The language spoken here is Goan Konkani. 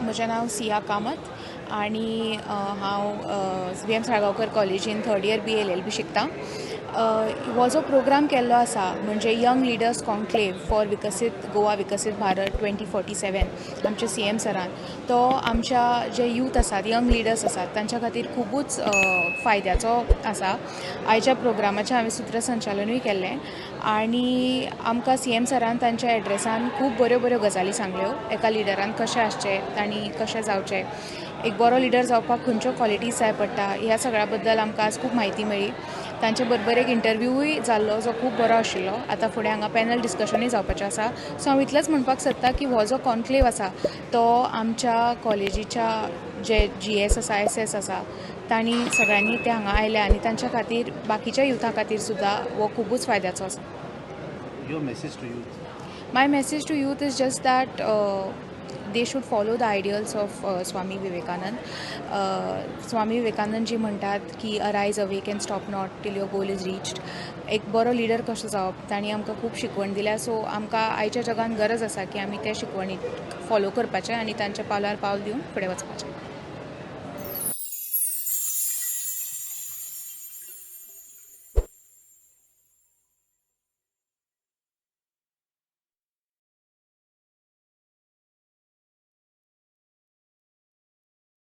म्हजें नांव सिया कामत आनी हांव व्ही एम साळगांवकर कॉलेजीन थर्ड इयर बी एलएलबी शिकता. हो जो प्रोग्राम केल्लो आसा, म्हणजे यंग लिडर्स कॉन्क्लेव फॉर विकसीत गोवा, विकसीत भारत 2047, आमच्या सीएम सरान, तो आमच्या जे यूथ आसात, यंग लिडर्स आसात, तांच्या खातीर खुबूच फायद्याचो आसा. आयच्या प्रोग्रामाचें हांवें सुत्रसंचालनूय केल्लें आनी आमकां सीएम सरान तांच्या एड्रेसान खूब बऱ्यो बऱ्यो गजाली सांगल्यो. एका लिडरान कशें आसचें, तांणी कशें जावचें, एक बरो लिडर जावपाक खंयच्यो क्वॉलिटीज जाय पडटा, ह्या सगळ्या बद्दल आमकां आज खूब म्हायती मेळ्ळी. तांचे बरोबर एक इंटरव्यूय जाल्लो, जो खूब बरो आशिल्लो. आतां फुडें हांगा पॅनल डिस्कशनूय जावपाचें आसा. सो हांव इतलेंच म्हणपाक सोदता की हो जो कॉन्क्लेव आसा, तो आमच्या कॉलेजीच्या जे जीएस आसा, एसएस आसा, तांणी सगळ्यांनी ते हांगा आयले आनी तांच्या खातीर, बाकीच्या युथा खातीर सुद्दां हो खुबूच फायद्याचो आसा. Your message to youth? My message to youth is just that they should follow the ideals of Swami Vivekananda. Swami Vivekananda जी म्हणटात की "Arise, awake and stop not till your goal is reached." एक बरो लिडर कसो जावप, तांणी आमकां खूब शिकवण दिल्या. सो आमकां आयच्या जगान गरज आसा की आमी ते शिकवणीक फॉलो करपाचें आनी तांच्या पावलार पावल दिवन फुडें वचपाचें.